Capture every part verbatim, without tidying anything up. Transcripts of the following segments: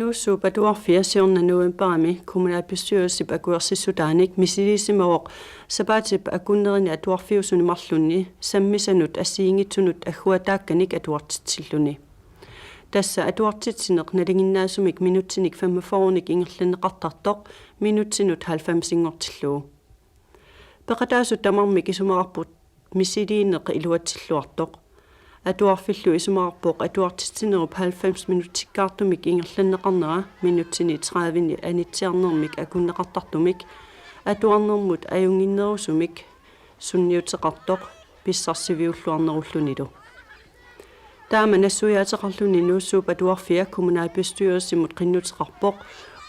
Nuussuup atuarfia siorna novembarimi kommunalbestyrelsip akuersissutaanik misiliisimavoq sapaatip akunnerini atuarfiusuni marlunni sammisanut assigiinngitsunut agguataakkanik atuartitsilluni. Tassa atuartitsineq nalinginnaasumik minutsinik femogfyrrenik ingerlanneqartartoq minutsinut halvfemsinngortillugu. Peqataasut tamarmik isumaqarput misiliineq iluatsilluartoq. Atuarfillu isumaqarpoq atuartitsinerup halvfems minutsikkaartumik ingerlanneqarnera minutsini tredive-ni anitsiarnermik akunneqartartumik atuarnermut ajunnginnerusumik sunniuteqartoq pissarsiviulluarnerullunilu. Taama nassuiaateqarluni Nuussuup atuarfia kommunalbestyrelsimut qinnuteqarpoq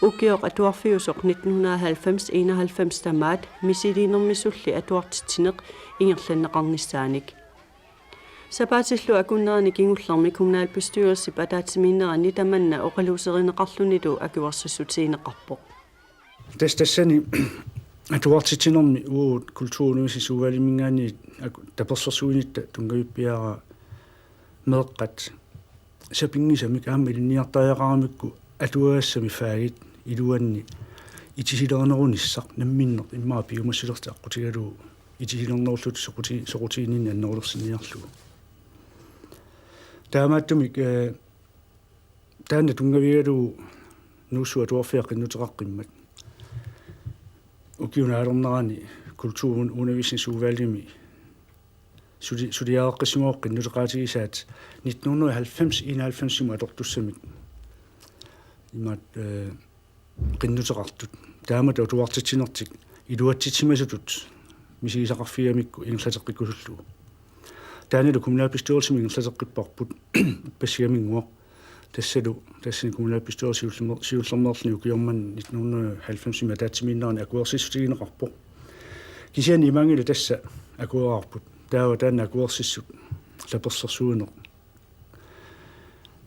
ukioq atuarfiusoq nitten hundrede og halvfems enoghalvfems tamaat misiliinermisulli atuartitsineq ingerlanneqarnissaanik. Sapaatillu akunnerani kingullermi kommunalbestyrelsip ataatsimiinnerani tamanna oqaluuserineqarlunilu akuersissutigineqarpoq. Tassa tassani atuartitsinermi uagut kulturundervisningsudvalgiminngaanniit aku-, tapersersuinitta tunngavippiaraa meeqqat sapinngisamik aamma ilinniartariaqaramikku atuagassami fagit iluanni itisilerinerunissaq namminneq immaqa piumassusertik aqqutigalugu itisilernerullutik soquti-, soqutiginninneq annerulersinniarlugu. Taamaattumik, eh, taanna tunngavigalugu Nuussuup atuarfia qinnuteqaqqimmat ukiup naalernerani kulturundervisningsudvalgimi suli-, suliareqqissimavoq qinnuteqaatigisaat nitten hundrede og halvfems enoghalvfemsimut atortussamik imaat, eh, qinnuteqartut. Taamatut atuartitsinertik iluatsitsimasutut misigisaqarfigamikku ingerlateqqikkusullugu. Taannalu kommunalbestyrelsimi ingerlateqqipparput ippassaq Kaminnguaq. Tassalu tassani kommunalbestyrelsip siullermeer-, siullermeerluni ukioq manna nitten hundrede og halvfemsimi ataatsimiinnerani akuersissutigineqarpoq. Kisianni imaanngilaq tassa akueraarput. Taava taanna akuersissut tapersersuineq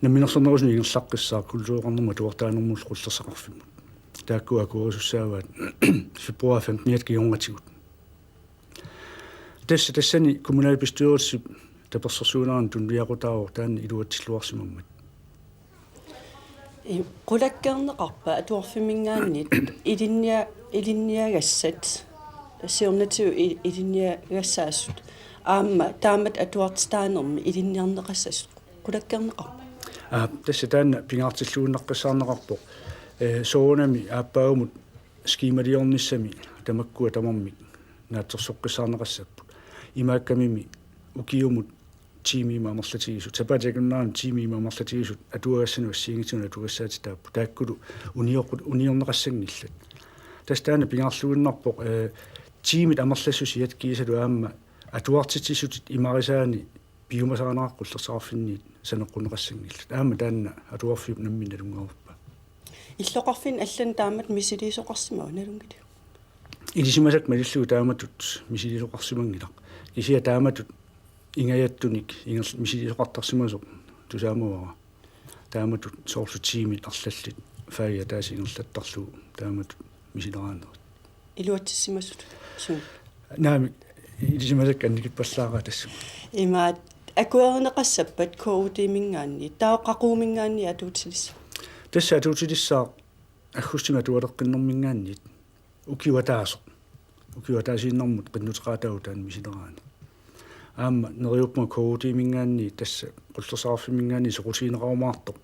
namminersornerusumik ingerlaqqissaaq kultureqarnermut atuartitaanermullu qullersaqarfimmut. Taakku akuerisussaavaat februar femteniata kingornatigut. Tassa tassani kommunalbestyrelsip tapersersuinerani tunuliaqutaavoq taanna iluatsilluarsimammat. I-, qulakkeerneqarpa atuarfimminngaanniit ilinnia-, ilinniagassat, siornatigut i-, ilinniagassaasut, aamma taamatut atuartitaanermi ilinniarneqassasut qulakkeerneqarpa? Aa, tassa taanna pingaartilluinnaqqissaarneqarpoq. Eh, soorunami aappaagumut skemaliornissami tamakkua tamarmik naatsorsoqqissaarneqassapput. Imaakkamimi ukiumut tiimiinut amerlatigisut, sapaatip akunnerani tiimiinut amerlatigisut atuagassanut assigiinngitsunut atugassaatitaapput. Taakkulu unioqqut-, uniorneqassanngillat. Tassa taanna pingaarluinnarpoq, eh, tiimit amerlassusiat kiisalu aamma atuartitsissutit imarisaanni piumasarineqartut qullersaqarfinniit saneqqunneqassanngillat. Aamma taanna atuarfiup nammineq nalunngereerpaa. Illoqarfinni allani taamatut misiliisoqarsimava, nalunngiliuk? Ilisimasakka malillugu taamatut misiliisoqarsimanngilaq. Kisianni taamatut ingajattunik ingerl-, misiliisoqartarsimasoq tusaamavara. Taamatut soorlu tiimit arlallit fagit ataaseq ingerlattarlugu taamatut misileraanerit. Iluatsissimasut. Suu. Naamik, ilisimasakka annikippallaaraat tassunga. Imaat, akuerineqassappat K U D-minngaanniit, taava qaquguminngaanniit atuutilissaaq? Tassa atuutilissaaq aggustimi atualeqqinnerminngaanniit. Ukioq ataaseq. Ukioq ataasiinnarmut qinnuteqaataagut taanna misileraaneq. Aamma neriuppunga K U D-minngaanniit tassa qullersaqarfimminngaanniit soqutigineqarumaartoq.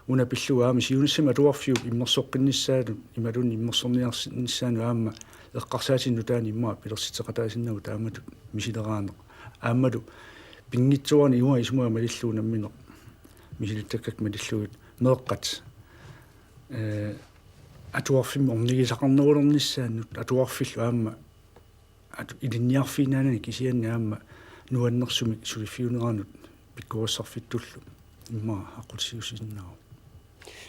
Una pillugu aamma siunissami atuarfiup immersoqqinnissaanut, imaluunniit immersorniarsinnissaanut aamma eqqarsaatinik nutaanik immaqa pilersitseqataasinnagu taamatut misileraaneq. Aammalu pinngitsoorani uanga isumaga malillugu nammineq misilittakkakka malillugit meeqqat, eh, atuarfimmi ornigisaqarnerulernissaannut atuarfillu aamma atu-, ilinniarfiinnaanani kisianni aamma nuannersumik suliffiuneranut pikkorissarfittullu immaqa aqqutissiuussinnaavoq.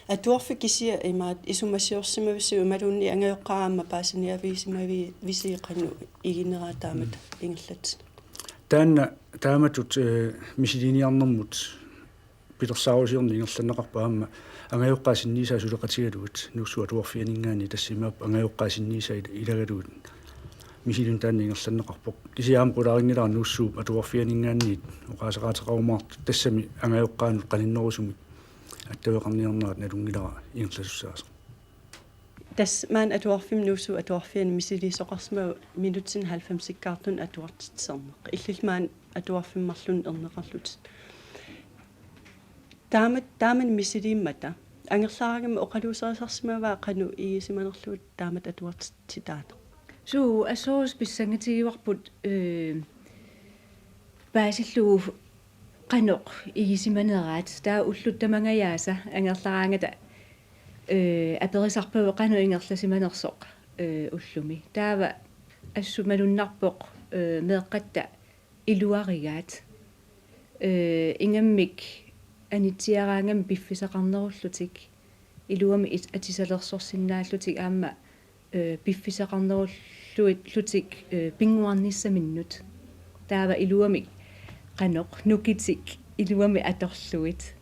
Atuarfik kisiat imaat isumassiorsimavisiuk imaluunniit angajoqqaat aamma paasiniaavigisimavisi qanoq igineraat taamatut, mm, ingerlatsineq? Taanna taamatut, eh, misiliiniarnermut pilersaarusiorneq ingerlanneqarpoq aamma angajoqqaat sinniisaat suleqatigalugit Nuussuup Atuarfianinngaanniit, tassa imaappoq angajoqqaat sinniisaat il-, ilagalugit misiliineq taanna ingerlanneqarpoq. Kisianni aamma qularinngilara Nuussuup Atuarfianinngaanniit oqaaseqaateqarumaartut tassami angajoqqaanut qaninnerusumik attaveqarniarnerat nalunngilara ingerlasussaasoq. Tassa maani atuarfimmi Nuussuup Atuarfiani misiliisoqarsimavoq minutsinik halvfemsikkaartunik atuartitsineq. Illit maani atuarfimmut marlunnik erneqarlutit. Taamak, taamani misiliimmata angerlaraangama oqaluuserisarsimavaa qanoq igisimanerlugu taamatut atuartitsitaaneq. Suu, assorsuaq pissanngatigivarput, eh, paasillugu qanoq igisimaneraat, taava ullut tamangajaasa angerlaraangata, eh, aperisarpagut qanoq ingerlasimanersoq, eh, ullumi. Taava assut malunnarpoq, eh, meeqqatta iluarigaat. Eh, ingammik anitsiaraangamik piffissaqarnerullutik. Iluamik is-, atisalersorsinnaallutik aamma, eh, piffissaqarnerullutik, eh, pinnguarnissaminnut. Taava iluamik qanoq nukitik iluamik atorlugit.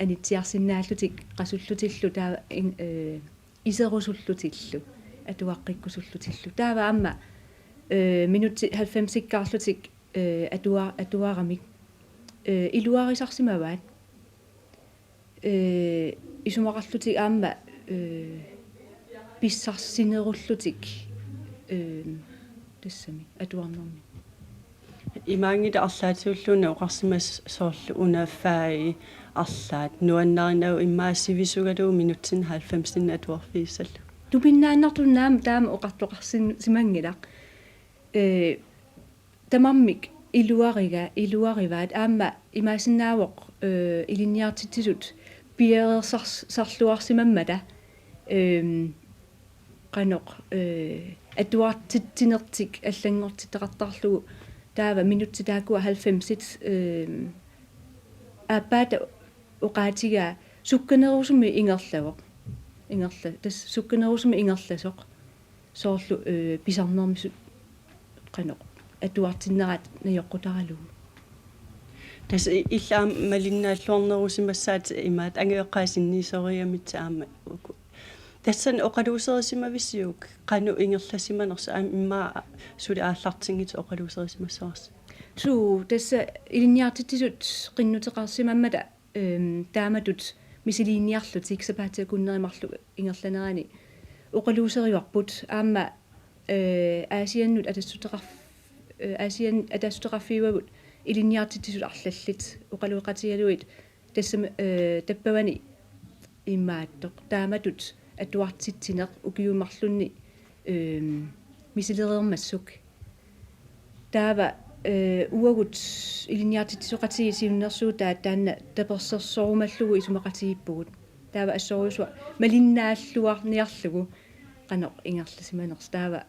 Anitsiarsinnaallutik qasullutillu taava in-, eh, iserusullutillu, atuaqqikkusullutillu. Taava aamma, eh, minutsit halvfemsikkaarlutik, eh, atua-, atuaramik, eh, iluarisarsimavaat. Eh, isumaqarlutik aamma, eh, pissarsinerullutik, eh, tassami atuarnermi. Imaanngilaq arlaatigulluunniit oqarsimasoq soorlu una fagi arlaat nuannarinagu immaqa sivisugalugu minutsinik halvfemsinik atuarfigissallugu. Tupinnaannartunik aamma taama oqartoqarsimanngilaq. Eh, tamarmik iluariga-, iluarivaat aamma imaassinnaavoq, eh, ilinniartitsisut piareersars-, sarluarsimammata, ehm, qanoq, eh, atuartitsinertik allanngortitaqartarlugu taava minutsit taakkua halvfemsit, ehm, aappaata oqaatigaa sukkanerusumik ingerlavoq. Ingerla-, tassa sukkanerusumik ingerlasoq. Soorlu, eh, pisarnermi su-, qanoq atuartinnerat najoqqutaralugu. Tassa i-, illit aamma malinnaalluarnerusimassaat imaattoq angajoqqaat sinniisorigamik aamma uku. Tassani oqaluuserisimavisiuk qanoq ingerlasimanersoq aamma immaqa suli aallartinngitsoq oqaluuserisimassavarsi? Suu, tassa ilinniartitsisut qinnuteqarsimammata, ehm, taamatut misiliiniarlutik sapaatip akunneri marluk ingerlanerani oqaluuserivarput aamma, eh, Aasiannut atassuteqarf-, eh, Aasian-, atassuteqarfiuagut ilinniartitsisut arlallit oqaloqatigalugit tassami, eh, tappavani imaattoq taamatut atuartitsineq ukiut marlunni, ehm, misilereermassuk. Taava, eh, uagut ilinniartitsisoqatigiit siunnersuutaat taanna tapersersorumallugu isumaqatigiippugut. Taava assorujussuaq malinnaalluarniarlugu qanoq ingerlasimanersoq. Taava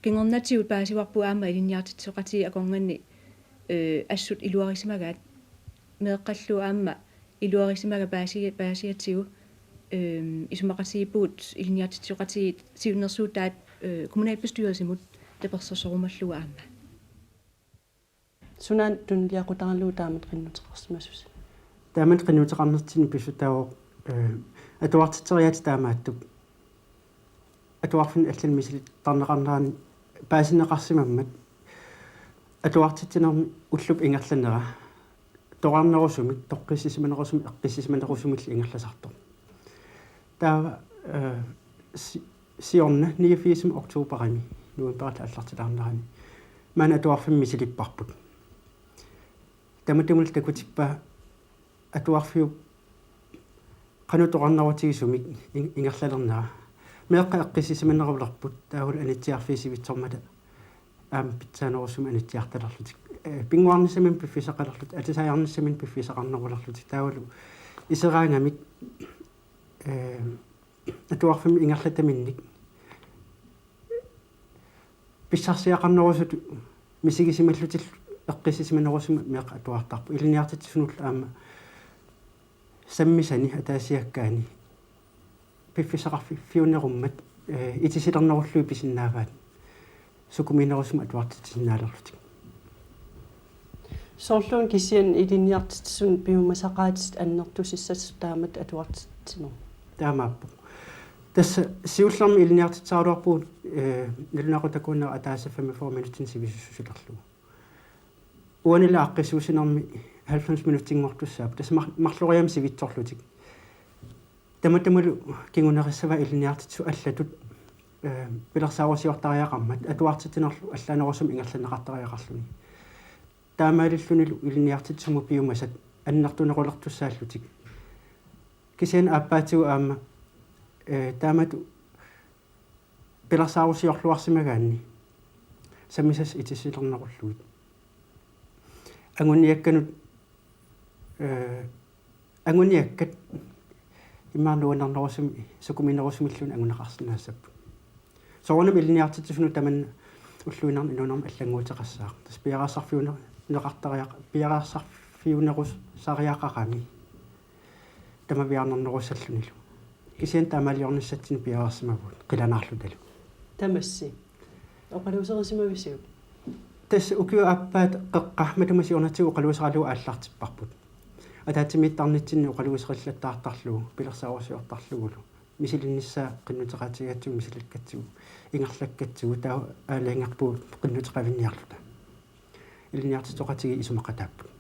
kingornatigut paasivarput aamma ilinniartitsisoqatigiit akornanni, eh, assut iluarisimagaat. Meeqqallu aamma iluarisimagaat paasi-, paasigatsigu, ehm, isumaqatigiippugut ilinniartitsisoqatigiit siunnersuutaat, eh, kommunalbestyrelsimut tapersersorumallugu aamma. Sunaana tunuliaqutaralugu taamatut qinnuteqarsimasusi? Taamatut qinnuteqarnertinni pissutaavoq, eh, atuartitseriaaseq taamaattup atuarfinni allani misilittarineqarnerani paasineqarsimammat atuartitsinermi ullup ingerlanera toqqarnerusumik, toqqissisimanerusumik, eqqissisimanerusumillu ingerlasartoq. Taava, eh, si-, siorna niogfirsimi oktoberimi, novemberip aallartilaarnerani, maani atuarfimmi misilipparput. Tamatumullu takutippaa atuarfiup qanoq toqqarnerutigisumik in-, ingerlalernera. Meeqqat eqqissisimanerulerput taavalu anitsiarfiit sivitsormata aamma pitsaanerusumik anitsiartalerlutik. Eh, pinnguarnissaminnut piffissaqalerlutik, atisaajarnissaminnut piffissaqarnerulerlutik. Taavalu iseraangamik, eh, atuarfimmi ingerlataminnik pissarsiaqarnerusutut misigisimallutillu eqqissisimanerusumik meeqqat atuartarput. Ilinniartitsisunullu aamma sammisani ataasiakkaani piffissaqarfiffiunerummat, eh, itisilernerullugit pisinnaavaat sukumiinerusumik atuartitsisinnaalerlutik. Soorluuna kisianni ilinniartitsisunut piumasaqaatitit annertusissasut taamatut atuartitsineq. Taamaappoq. Tassa siullermik ilinniartitsisaraluarpugut, eh, nalunaaqutaq akunnera ataaseq femogfyrre minutsinik sivisussusilerlugu. Uanili aaqqissuussinermi halvfems minutsinngortussaapput. Tassa mar-, marloriaammik sivitsorlutik. Tamatamalu kingunerissavaa ilinniartitsisut allatut, eh, pilersaarusiortariaqarmat atuartitsinerlu allaanerusumik ingerlanneqartariaqarluni. Taamaalillunilu ilinniartitsisumut piumasat annertunerulertussaallutik. Kisianni aappaatigut aamma, eh, taamatut pilersaarusiorluarsimagaanni sammisassat itissilernerullugit. Anguniakkanut, eh, anguniakkat immaqa nuannernerusumik, sukuminerusumilluunniit anguneqarsinnaassapput. Soorunami ilinniartitsisunut tamanna ulluinnarni inuunermi allannguuteqassaaq. Tassa piareersarfiuner-, neqartariaq-, piareersarfiunerusariaqarami tamaviaarnarnerussallunilu. Kisianni taamaaliornissatsinnut piareersimavugut qilanaarlutalu. Tamassi. Oqaluuserisimavisiuk? Tassa ukiup aappaata qeqqa matuma siornatigut oqaluuseralugu aallartipparput. Ataatsimiittarnitsinni oqaluuserillattaartarlugu, pilersaarusiortarlugulu. Misilinnissaa qinnuteqatigigatsigu, misilikkatsigu, ingerlakkatsigu, taava aalajangerpugut qinnuteqavinniarluta. Ilinniartitsisut oqatigit isumaqataapput.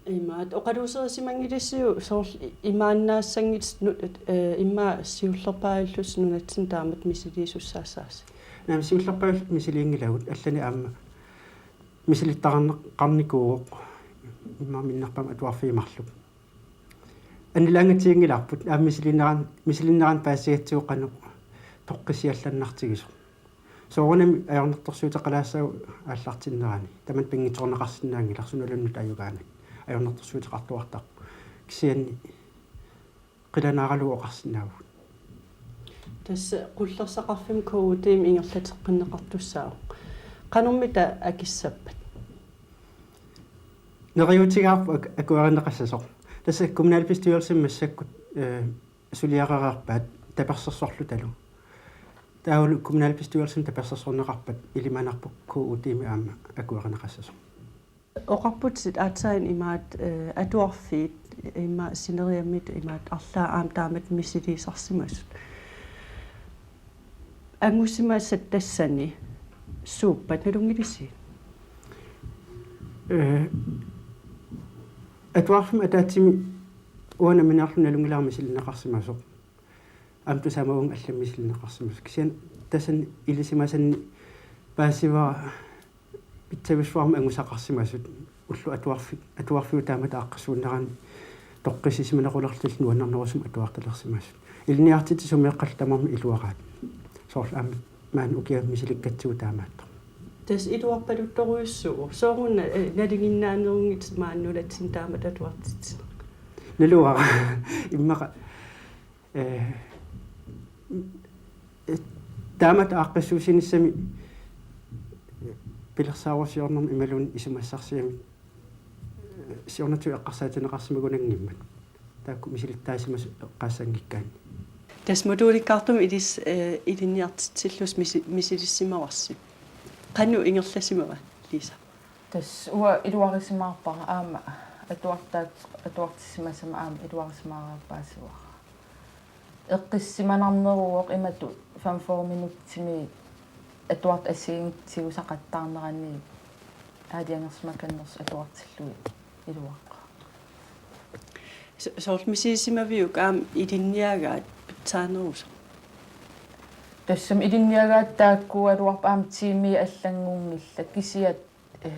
Imaat, oqaluuserisimanngilassiuk soorlu imaannaassanngitsoq nu-, eh, immaqa siullerpaajullusi nunatsinni taamatut misiliisussaassavasi? Naamik, siullerpaajulluta misiliinngilagut, allanik aamma misilittaqarne-, qarnikuuvoq immaqa minnerpaamik atuarfiit marluk. Annilaangatiginngilarput aamma misilinneran-, misilinnerannik paasissagatsigu qanoq toqqissisiallannartigisoq. Soorunami ajornartorsiuteqalaassaagut aallartinnerani. Tamanna pinngitsoorneqarsinnaanngilaq, sunaluunniit ajugaangat ajornartorsiuteqartuartarpoq. Kisianni qilanaaralugu oqarsinnaavugut. Tassa qullersaqarfimmi K U D-mi ingerlateqqinneqartussaavoq. Qanormita akissappat? Neriuutigaarput ak-, akuerineqassasoq. Tassa kommunalbestyrelsimi massakkut, eh, suliarereerpaat tapersersorlutalu. Taavalu kommunalbestyrelsimi tapersersorneqarpat ilimanarpoq K U D-mi aamma akuerineqassasoq. Oqarputit aatsaat imaat, eh, atuarfiit immaqa sineriammiit imaat arlaat aamma taamatut misiliisarsimasut. Angusimasat tassani suuppat, nalunngilisiuk? Eh, atuarfimmi ataatsimik uanga nammineerlunga nalunngilara misilinneqarsimasoq. Aamma tasamaavugut allamik misilinneqarsimasoq. Kisianni tassani ilisimasanni paasivara pitsavissuarmik angusaqarsimasut, ulloq atuarfi-, atuarfiup taamatut aaqqissuunnerani toqqissisimanerulerlutillu nuannernerusumik atuartalersimasut. Ilinniartitsisut meeqqallu tamarmik iluaraat. Soorlu aamma maani ukiamut misilikkatsigu taamaattoq. Tassa iluarpaluttorujussuuvoq. Sooruna, eh, nalinginnaanerunngitsoq maani nunatsinni taamatut atuartitsineq? Naluara. Immaqa, eh, eh, taamatut aaqqissuussinissami pilersaarusiornermi imaluunniit isumassarsiami, eh, siornatigut eqqarsaatigineqarsimagunanngimmat. Taakku misilittaasimasut eqqaassanngikkaanni. Tassa modulikkaartumik ilis-, eh, ilinniartitsillusi misi-, misilissimavarsi. Qanoq ingerlasimava, Lisa? Tassa uanga iluarisimaarpara aamma atuartaat-, atuartissimasama aamma iluarisimaarpaasivara. Eqqissisimanarneruvoq imatut femogfyrre minutsimi atuartut assigiinngitsut tigusaqattaarnerani aalajangersimakannersut atuartillugit iluaqaaq. So-, soorlu misilissimaviuk aamma ilinniagaat pitsaanerusoq? Tassami ilinniagaat taakkuugaluarput aamma tiimii allanngunngillat kisianni, eh,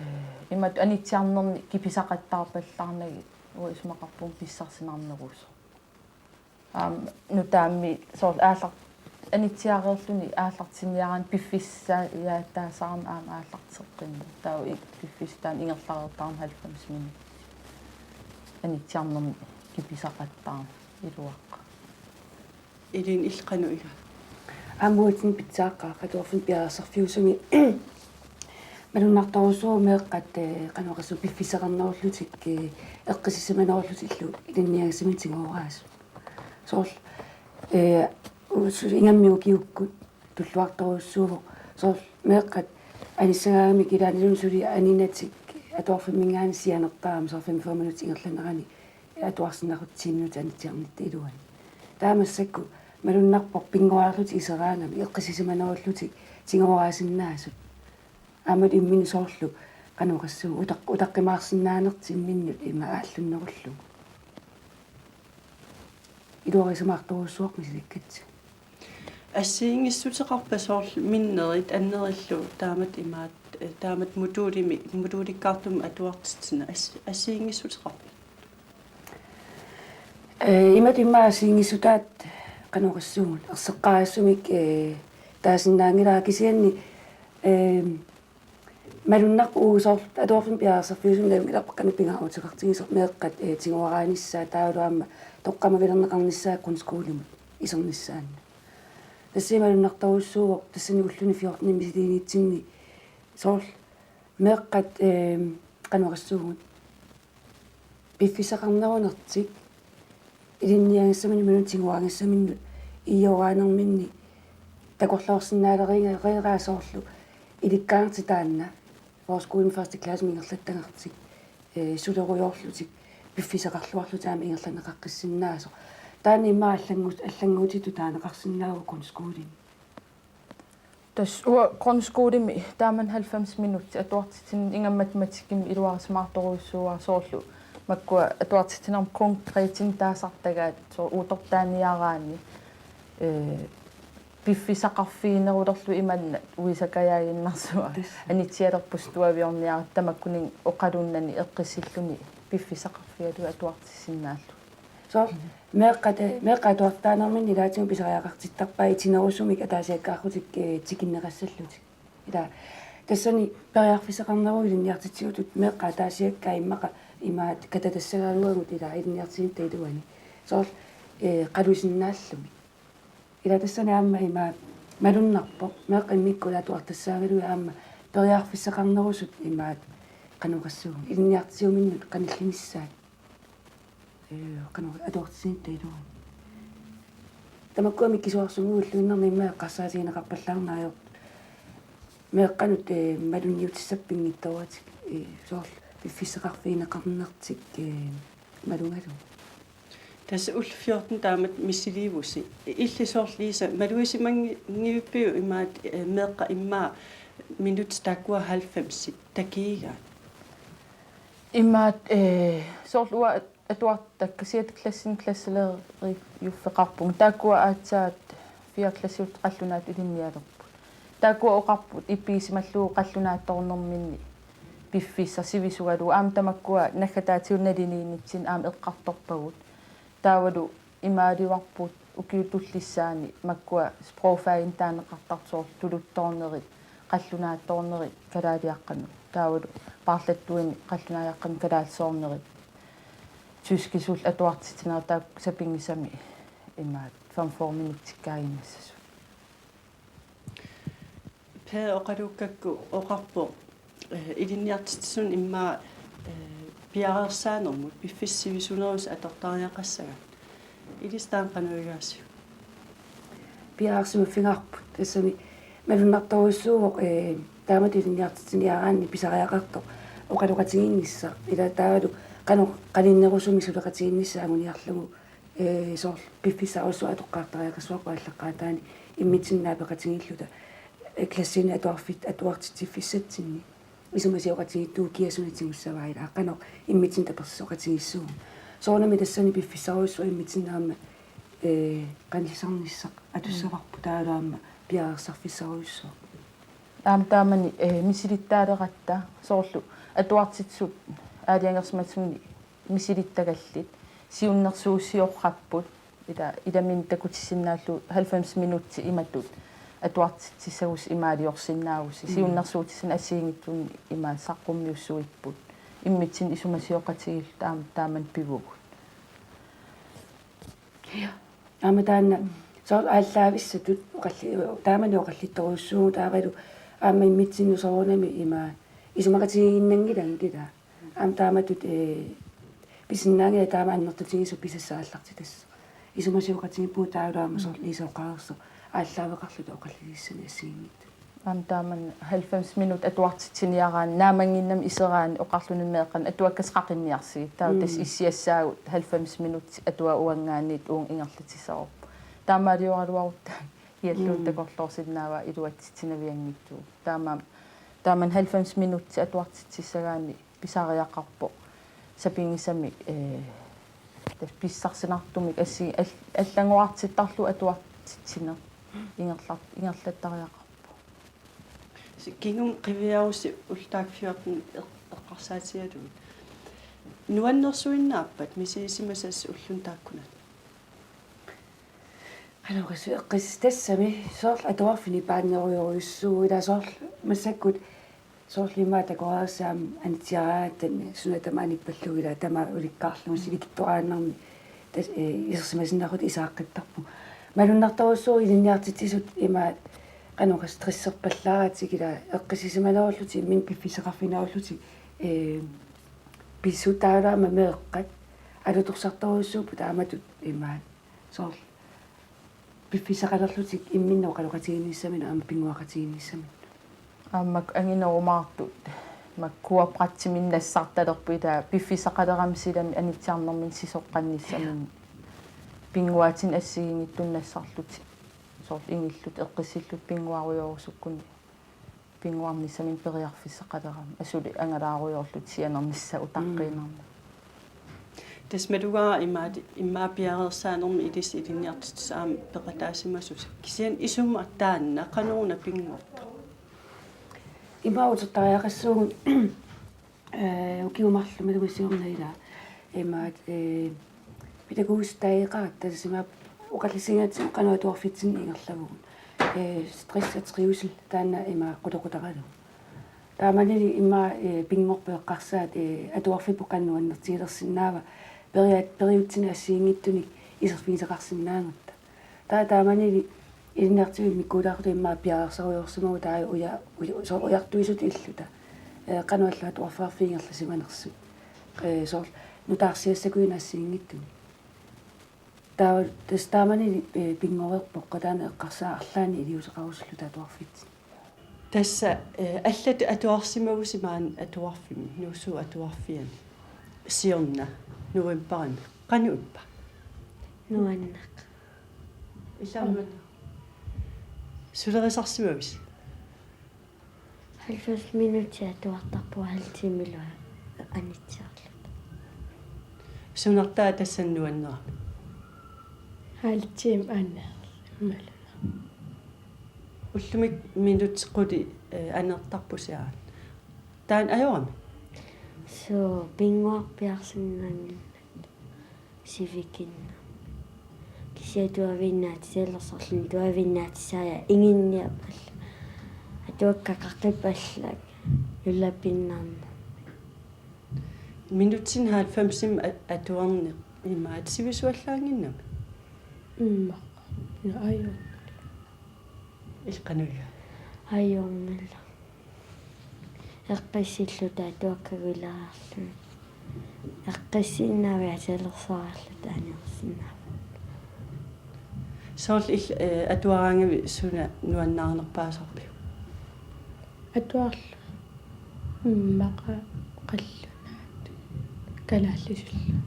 imatut anitsiarnerni kipisaqattaarpallaarnagit uanga isumaqarpunga pissarsinarnerusoq. Aamma nutaammi soorlu aallar-, anitsiareerluni aallartinniaraanni piffissajaataasarami aamma aallarteqqinneq. Taava i-, piffissaq taanna ingerlareertarami halvfems minutsit. Anitsiarnermi kipisaqattaarneq iluaqaaq. Ilin, illit qanoq igaat? Aamma uatsinnut pitsaaqqaaq atuarfimmut piareersarfiusumik. Malunnartorujussuuvoq meeqqat, eh, qanoq oqassuunga piffissaqarnerullutik, eh, eqqissisimanerullutillu ilinniagassaminnut tigooraasut. Soorlu, eh, u-, su-, ingammik ukiukkut tulluartorujussuuvoq. Soorlu meeqqat anissagaagamik ilaanilun suli aninatik atuarfimminngaanniit sianertarami soorlu femogfyrre minutsit ingerlanerani atuarsinnaassutsinni anitsiarnitta iluani. Taava massakkut malunnarpoq pinnguaarlutik iseraangamik eqqissisimanerullutik tigooraasinnaasut. Aamma imminut soorlu qanoq oqassuunga utaq-, utaqqimaarsinnaanertik imminnut ima aallunnerullugu. iluarisimaartorujussuarput misilikkatsigit. Assigiinngissuteqarpa soorlu minnerit annerillu taamatut imaat, eh, taamatut modulimi, modulikkaartumik atuartitsineq as-, assigiinngissuteqarpa? Eh, imatut immaqa assigiinngissutaat qanoq oqassuunga, erseqqaarissumik, eh, taasinnaanngilara kisianni, eh, malunnarpoq uagut soorlu atuarfimmi piareersarfiusumik nalunngilarput qanoq pingaaruteqartigisoq meeqqat, eh, tiguaraanissaat taavalu aamma toqqammavilerneqarnissaat grundskolimut isernissaannut. Tassa malunnartorujussuuvoq tassani ulluni fjortenimi misiliinitsinni soorlu meeqqat, eh, qanoq oqassuunga, piffissaqarnerunertik ilinniagassaminnut imaluunniit tiguaraassaminnut iioraanerminni takorloorsinnaalereeraa soorlu ilikkaartik taanna, forskolimi første klassimi ingerlattagartik, eh, sulerujoorlutik piffissaqarluarlutik aamma ingerlanneqaqqissinnaasoq. Taanna immaqa allanngu-, allannguutitut taaneqarsinnaavoq grundskolimi. Tassa uanga grundskolimi taamani halvfems minutsit atuartitsineq ingammik matematikkimik iluarisimaartorujussuuara soorlu makkua atuartitsinermi konkretinik taasartagaat soorlu uuttortaaniaraanni, eh, piffissaqarfiginerulerlugu imanna uisakajaaginnarsuaq. Tassa. Anitsialerpusi tuaviorniaratta tamakkuninnga oqalunnani eqqissilluni piffissaqarfigalugit atuartissinnaallugu. Soorlu meeqqat, meeqqat atuartitaanerminni ilaatigut pisariaqartittarpaat itinerusumik ataasiakkaarlutik, eh, tikinneqassallutik. Ila tassani periarfissaqarneruvoq ilinniartitsisutut meeqqat ataasiakkaat immaqa imaat katatassagaluagut ila ilinniartitsinitta iluani. Soorlu, eh, qalusinnaallugit. Ila tassani aamma imaat malunnarpoq meeqqat immikkut atuartassaagaluit aamma periarfissaqarnerusut imaat qanoq oqassuunga ilinniartitsisuminnut qanillinissaat. Eh, qanoq atuartitsinitta iluani. Tamakkua mikkisuarsuguilluinnarni immaqa eqqarsaatigineqarpallaarneq ajortut. Meeqqanut, eh, malunniutissappat pinngitsooratik, eh, soorlu piffissaqarfigineqarnertik, eh, malugalugu. Tassa ullut fjorten taamatut misiliivusi. Illit soorlu Lisa, malugisimanngivippigit imaat, eh, meeqqat immaqa minutsit taakkua halvfemsit takigigaat? Imaat, eh, soorlu uanga atuartakka siat klassini klasselæreriuffeqarpunga. Taakkua aatsaat fjerde klassiuttut qallunaatut ilinnialerput. Taakkua oqarput ippigisimallugu qallunaattoornerminni piffissaq sivisugalugu aamma tamakkua naggataatigut naliliinitsinni aamma eqqartorpagut. Taavalu imaalivarput ukiut tullissaani makkua sprogfaginik taaneqartartut soorlu tuluttoornerit, qallunaattoornerit kalaaliaqqamik. Taavalu paarlattuinik qallunaariaqqamik kalaallisoornerit. Tyskisullu atuartitsinerat taakku sapinngisamik imaat femogfyrre minutsikkaannginnassasoq. Per oqaluukkakku oqarpoq, eh, ilinniartitsisuni immaqa, eh, piareersaanermut piffissaq sivisunerusut atortariaqassagaat. Ilissi taanna qanoq igaasiuk? Piareersimaffigaarput. Tassami malunnartorujussuuvoq, eh, taamatut ilinniartitsiniaraanni pisariaqartoq oqaloqatigiinnissaq. Ila taavalu qanoq qaninnerusumik suleqatigiinnissaa anguniarlugu, eh, soorlu piffissarujussuaq atoqqaartariaqassuarput aallaqqaataani immitsinnut naapeqatigiilluta, eh, klassini atuarfit-, atuartitsiffissatsinni. Isumasioqatigiittugut kia suna tigussavaa ilaa qanoq immitsinnut tapersersoqatigiissuugut. Soorunami tassani piffissarujussuaq immitsinnut aamma, eh, qanilisarnissaq atussavarput taavalu aamma piareersarfissarujussuaq. Aamma taamani, eh, misilittaaleratta soorlu atuartitsisut aalajangersimasunni misilittagallit siunnersuusiorpagut ila ilaminni takutissinnaallugu halvfems minutsit imatut atuartitsissagussi imaaliorsinnaavusi. Mm. Siunnersuutissanik assigiinngitsunik imaat saqqummiussuipput. Immitsinnut isumasioqatigiilluta aamma taamani pivugut. Aamma taanna soorlu aallaavissatut oqalli-, taamani oqallittorujussuuvoq taavalu aamma immitsinnut soorunami ima isumaqatigiinnanngilanga ilaa. Aamma taamatut, eh, pisinnaanngilaq taama annertutigisoq pisassaq aallartitassaq. Isumasioqatigiippugut taavalu aamma soorlu Lisa oqareersoq aallaaveqarluta oqallilissanik assigiinngitsut. Aamma taamani halvfems minut atuartitsiniaraanni naammaginnami iseraanni oqarluni meeqqanut atuakkassaqaqinniarsigit. Taava tassa issiassaagut halvfems minut atua uanngaanniit uunga ingerlatissavarput. Taamaalioraluarutta kialluunniit takorloorsinnaavaa iluatsitsinavianngitsuugut. Taamaammat taamani halvfems minut atuartitsissagaanni pisariaqarpoq sapinngisamik, eh, Tassa pissarsinartumik assi-, al-, allanngorartittarlugu atuartitsineq ingerlar-, ingerlattariaqarpoq. Kingumut qiviarussi ullut taakku fjorten eq-, eqqarsaatigalugit. Nuannersuinnaappat misigisimasassat ulluni taakkunani? Qanoq oqassi-, eqqissitassami soorlu atuarfik nipaannerujorujussuuvoq, ila soorlu massakkut soorlu immaqa takoreersaam anitsiaraangatta suna tamaat nippallugit, ila tamaat ulikkaarlugu sivikitsoraannarmi tas-, ee, isersimasinnaaqqutit isaaqqittarput. Malunnartorujussuuvoq ilinniartitsisut immaqa qanoq oqassi-, stresserpallaaratik, ila eqqissisimanerullutik imminut piffissaqarfiginerullutik, ee, pissutaalaarmat meeqqat alutorsartorujussuupput taamatut immaqa soorlu piffissaqalerlutik imminnut oqaloqatigiinnissaminut aamma pinnguaqatigiinnissaminut. Aamma anginerumaartut makkua pratsiminnassartalerput, ila piffissaqalerami silami anitsiarnermini sisoqqannissaminut pinnguaatinik assigiinngitsunik nassarlutik, soorlu ingillutik eqqissillutik pinnguarujorusukkunik pinnguarnissaminut periarfissaqalerami, asuli angalaarujoorlutik sianernissaat utaqqiinnarmata. Tassa malugaara imaat, immaqa piareersaanermi ilissi ilinniartitsisut aamma peqataasimasusi. Kisianni isummat taanna qanoruna pinngortoq? Immaqa utertariaqassuugut, ee, ukiut marluk malugissiorna ila. Imaat, ee, pædagogisk støj-eqaratta, tassa immaqa oqallisigigatsigu qanoq atuarfitsinni ingerlavugut. Ee, stress og trivsel taanna immaqa qulequtaralugu. Taamanili immaqa, ee, pinngorpoq eqqarsaat, ee, atuarfipput qanoq nuannertigilersinnaava periaat-, periutsinni assigiinngitsunik iserfigisaqarsinnaagutta. Taava taamanili ilinniartitsisut immikkut utaqqillutik immaqa piareersarujoorsimavugut taava uja-, uja-, soorlu ujartuisutut illuta. Ee, qanoq ililluta atuarfeqarfiit ingerlasimanersut. Ee, soorlu nutaarsiassakujuneq assigiinngitsunik. Taava tassa taamanili, ee, pinngoreerpoq qanoq taanna eqqarsaat arlaannik iliuuseqarusulluta atuarfitsinni. Tassa, ee, allatut atuarsimavusi maani atuarfimmi, Nuussuup atuarfiani. Siorna novembarimi. Qanoq ippa? Nuanneq. Ilaa nuanneq. Sulerisarsimavisi? Halvfems minutsit atuartarpugut halv timelu anitsiarluta. Sunartaa tassani nuannerami? Halv time aneerlugu. Ullumikkut minutsit qulit, ee, aneertarpusi aamma. Taanna ajorami? Suu, pinnguarpiarsinnaanngilaq. Sivikinnermik. Kisianni tuaviinnaatitalersorluni, tuaviinnaatissaanga inginniappallak. Atuakkat qaqipallak. Julapinnarnermik. Minutsinnut halvfemsimik a-, atuarneq imaattoq sivisuallaannginnami? Immaqa. Naa, ajornaq. Illit qanoq iga? Ajornaq. Eqqissilluta atuakkagut ilaarlugit. Eqqissinnaavit atisalersorluta aneersinnaavat. Soorlu il-, ee, atuaraangavit suna nuannaarnerpaasarpiuk? Atuarlunga immaqa qallunaatut kalaallisulluta.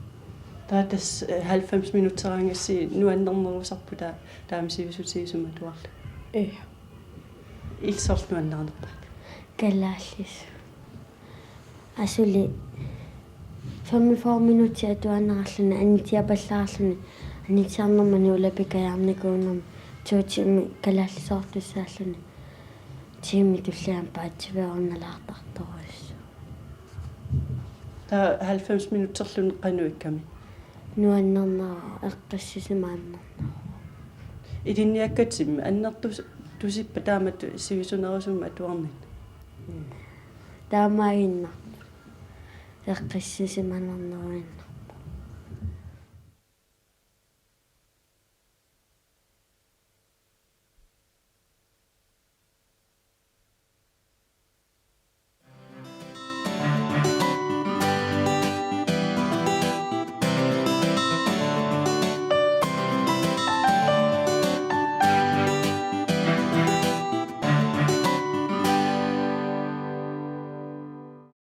Taava tassa, ee, halvfems minutteraangassi nuannernerusarput taa-, taama sivisutigisumik atuarlunga. Ee. Illit soorlu nuannaarnerpaat? Kalaallisut. Asuli femogfyrre minutsit atuaannarluni, anitsiapallaarluni, anitsiarnermini ulapikajaarnikuunermi, to timer kalaallisoortussaalluni, tiimi tulliani paatsiveerunnalaartartorujussuuvoq. Taava halvfems minutterluni qanoq ikkami? Nuannerneruvoq, eqqissisimaannarneruvoq. Ilinniakkatsimmit annertus-, tusippat taamatut sivisunerusumik atuarninni? Taamaaginnarpoq. Eqqissisimanarneruinnaq.